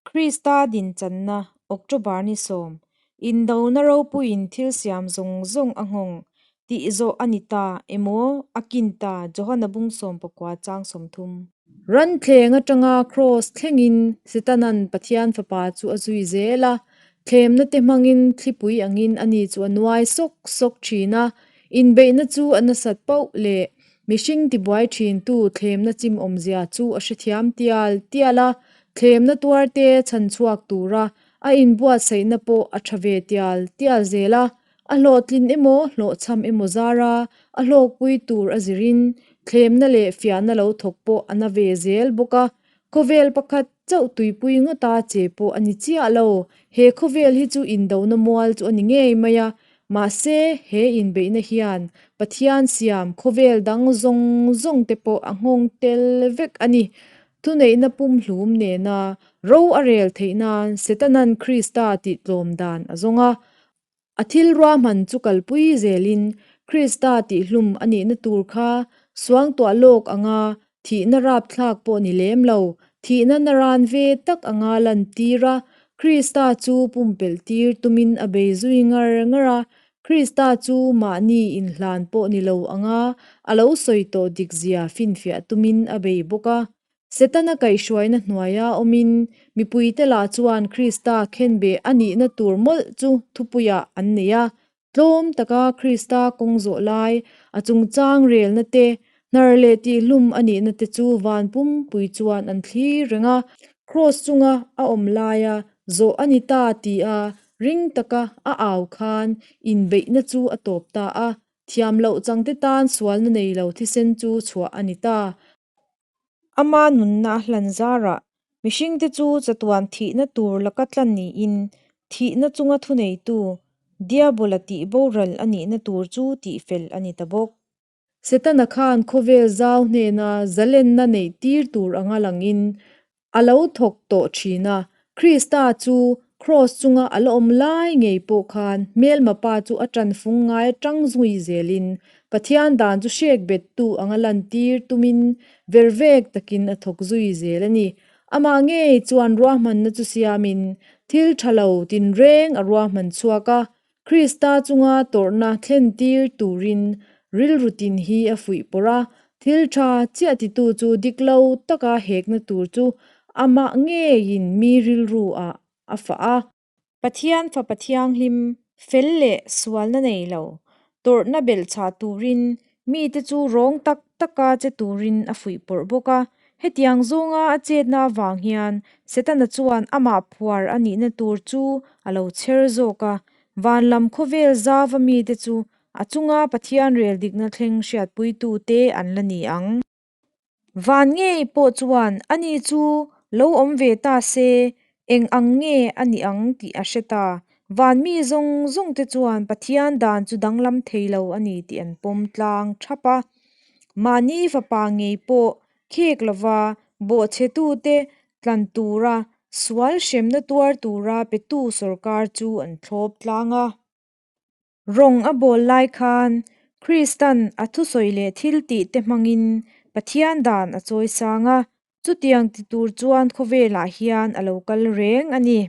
Krista dinchanna, October ni sawm, Indona ropuiin thil siam zawng zawng a nghawng tih zawh a ni ta emaw a kin ta, Johana bung sawmpakua chang 30. Ranthleng atanga Kraws thlengin Setanan Pathian Fapa chu a zui zel a, thlemna te hmangin thlipui angin ani chu a nuai sawk sawk thin a, inbeihna chu a nasat poh leh mihring tibuai thintu thlemna chim awmzia chu a hrethiam tial tial a, thlemna tuarte chhan chhuak tura a inbuatsaihna pawh a tha ve tial tial zel a, a hlawhtlin emaw hlawhchham emaw zara a hlawkpui tur a zirin thlemna leh fiahna lo thawk pawh a na ve zel bawk a, khawvel pakhat chauh tuipui ngawta che pawh a ni chiah lo, he khawvel hi chu indona mual chu a ni ngei mai a, mahse he inbeihna hian Pathian siam khawvel dang zawng zawng te pawh a nghawng tel vek a ni. Thuneihna pumhlum nena ro a rel theih nan Setanan Krista tih tlawm dan a zawng a. A thil ruahman chu kalpui zelin Krista tihhlum a nihna tur kha suangtuah lawk anga thihna rapthlak pawh ni lem lo, thihna naran ve tak anga lantir a, Krista chu pumpelh tir tumin a bei zui ngar ngar a, Krista chu mahni inhlan pawh ni lo anga a lo sawi tawh dikzia finfiah tumin a bei bawk a. Setana kaihhruaina hnuaia awmin mipuite lah chuan Krista khenbeh a nihna tur mawlh chu thupuiah an nei a. Tlawm taka Krista kawng zawh lai, a chungchang relna te, hnar leh tihhlum a nihna te chu van pumpui chuan an thlir reng a. Kraws chunga a awm laia zawh a ni ta tia ring taka a au khan inbeihna chu a tawp ta a, thiam loh changte tan sualna nei lo thisen chu chhuah a ni ta. Ama nunna a hlan zarah mihringte chu chatuan thihna tur laka tlan niin thihna chunga thuneitu Diabola tih boral a nihna tur chu tihfel a ni ta bawk. Setana khan khawvel zau hnena zalenna neih tir tur anga langin a lo thawk tawh thin a, Krista chu Kraws chunga a la awm lai ngei pawh khan hmelma pa chu a tanfung ngai atang zui zelin Pathian dan chu hrek bettu anga lantir tumin vervek takin a thawk zui zel a ni. Amah ngei chuan ruahmanna chu siamin thil tha lo tinreng a ruahman chhuak a, Krista chunga tawrhna thlentir turin rilru tin hi a fuih pawrh a, thil tha chiah titu chu dik lo taka hekna tur chu amah ngeiin mi rilru ah a fah a. Pathian Fapa Thianghlim, fel leh sualna nei lo, tawrhna belhchhah turin mite chu rawng tak taka che turin a fuih pawrh bawk a. Hetiang zawnga a chetna avang hian Setana chuan amah phuar a nihna tur chu a lo chher zawk a, van lam khawvel zauva mite chu a chunga Pathian rel dikna thleng hriatpuitute an la ni ang. Van ngei pawh chuan ani chu lo awm ve ta se, eng ang nge a nih ang tih a hre ta. Van mi zawng zawng te chuan Pathian dan chu danglam thei lo a ni tih an pawm tlang thap a. Mahni fapa ngei pawh khek lova bawhchhetute tlan tura sual hremna tuar tura petu sawrkar chu an thlawp tlang a. Rawng a bawl lai khan Kristan a thusawi leh thil tih te hmangin Pathian dan a chawi sang a, chutiang ti tur chuan khawvelah hian a lo kal reng a ni.